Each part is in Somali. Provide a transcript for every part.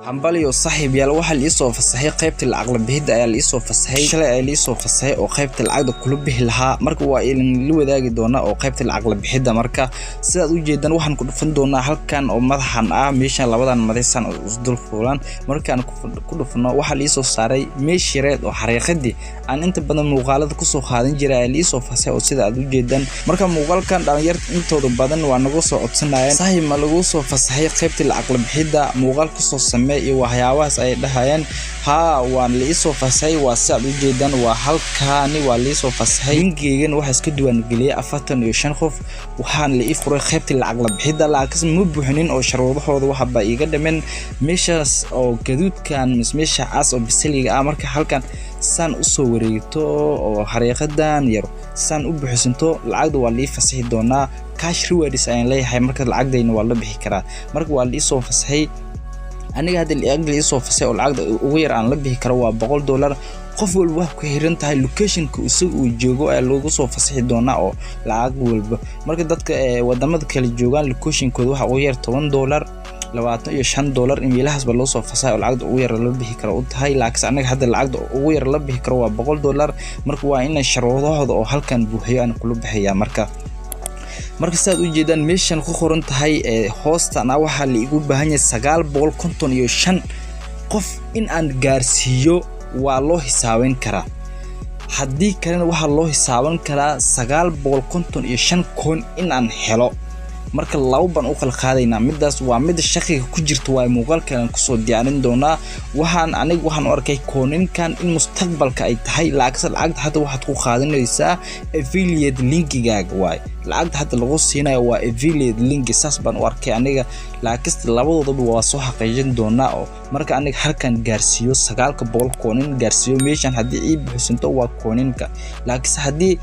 Hambalyo, saaxiibyaal. Waxaa la iisoo fasaxay qaybta lacag la bixidda ayaa la iisoo fasaxay. Shalay ayaa la iisoo fasaxay oo qaybta lacagta kula bixi lahaa. Marka waa idin la wadaagi doonaa oo qaybta lacag la bixidda. Marka sidaad u jeedaan, waxaan ku dhufan doonaa halkan oo madaxan ah, meeshan labadan madaysan oo isdul fuulan. Markaan ku dhufno, waxaa la iisoo saaray meesh yareed oo xariiqadii aan inta badan muuqaalada kusoo qaadan jiray ayaa la iisoo fasaxay oo sida aad u jeedaan. Marka muuqaalkan dhalinyarta intooda badan waa nagu soo codsanayeen: "Saaxiib, ma lagu soo fasaxay qaybta lacag la bixidda? Muuqaal kusoo samee," iyo waxyaabahaas ay dhahayeen. Haa, waan la iisoo fasaxay. Waa si aad u jeedaan, waa halkaani, waa la iisoo fasaxay. Linkigeygan waxaa iska diiwaangeliyay 45 qof. Waxaan la ii furay qaybta lacag la bixidda, lacagkas ma buuxinin oo sharuudahooda waxaba iiga dhiman meeshaas oo gaduudkan mise meesha cas oo bisaliga ah. Marka halkan saan usoo wareegto oo xariiqadan yar saan u buuxsanto, lacagda waa la ii fasaxi doonaa. Cash rewards ayaan leeyahay. Marka lacagdayna waa la bixi karaa. Marka waa la iisoo fasaxay. Aniga hadda lacag la iisoo fasaxay oo lacagda ugu yar aan la bixi karo waa $100. Qof walba wax ku xiran tahay locationka isaga uu joogo ayaa loogu soo fasaxi doonaa oo lacag walba. Marka dadka wadamada kale joogaan, locationkooda waxa ugu yar $10, $25 in meelahaas ba loo soo fasaxay oo lacagda ugu yar la bixi karo u tahay. Laakiin anaga hadda lacagda ugu yar la bixi karo waa $100. Marka waa inay sharuudahooda oo halkan buuxiyo aan kula bixiyaa. Marka sidaad u jeedaan, meeshan ku qoran tahay hoostan, waxaa la igu baahan yahay 955 qof in aan gaarsiiyo. Waa loo xisaabeyn karaa. Haddii kalena waxaa loo xisaaban karaa 955 coin in aan helo. Marka labo baan u kala qaadaynaa. Midaas waa mida shakiga ku jirta, waa muuqaalkan kusoo diyaarin doonaa. Waxaan aniga waxaan u arkay coinkan in mustaqbalka ay tahay, laakiinse lacagta hadda waxaad ku qaadanaysaa affiliate linkigaaga waaye. Lacagta hadda lagu siinayo waa affiliate link, saas baan u arkay aniga. Laakiinse labadoodaba waa soo xaqiijin doonaa oo marka aniga halkan gaarsiiyo 900 coin gaarsiiyo meeshan, haddii ii buuxsanto waa coinka. Laakiinse haddii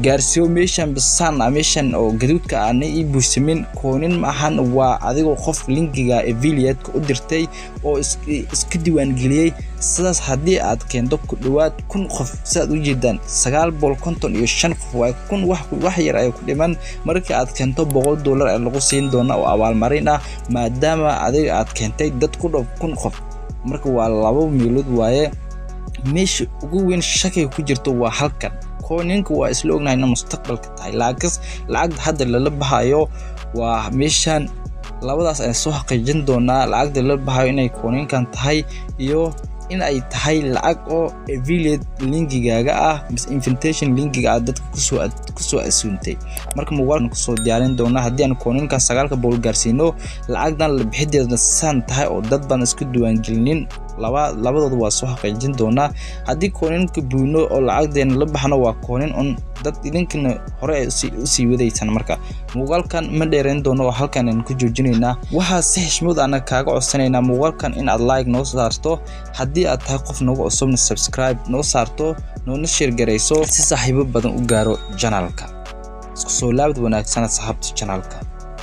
gaarsiiyo meeshan bisaan, meeshan oo gaduudka aanay ii buuxsamin, coin ma ahan. Waa adigoo qof linkiga affiliate-ka u dirtay oo iska diiwaangeliyey. Sidaas haddii aad keento ku dhowaad 1000 qof, sidaad u jeedaan, 955 qof waa 1000, wax yar ay ku dhiman. Marka aad keento, $100 ee lagu siin doona oo abaalmarin ah, maadaama adiga aad keentay dad ku dhow 1000 qof. Marka waa labo meelood waaye. Meesha ugu weyn shakiga ku jirto waa halkan. Coinka waa isla ognahay in mustaqbalka tahay, laakiin lacagta hadda lala baxayo waa meeshan. Labadaas ayaan soo xaqiijin doonaa: lacagta lala baxayo inay coinkan tahay iyo in ay tahay lacag oo affiliate linkigaaga ah mise invitation linkiga aad dadka kusoo asuuntay. Marka muuqaalkan kusoo diyaarin doonaa haddii aan coinkan 900 gaarsiino, lacagdan la bixideedna saan tahay oo dad baan isku diiwaangelinin. Labadooda waa soo xaqiijin doonaa. Haddii coinka buuno oo lacagdeena la baxno, waa coin on dad idinkana hore ay usii wadaysaan. Marka muuqaalkan ma dheereyn doono oo halkan aynu ku joojinaynaa. Waxaa si xishmad ana kaaga codsanaynaa muuqaalkan in aad like noo saarto, haddii aad tahay qof nagu cusubna subscribe noo saarto, noona share garayso si saaxiibo badan u gaaro channelka. Isku soo laabad wanaagsan, asxaabta channelka.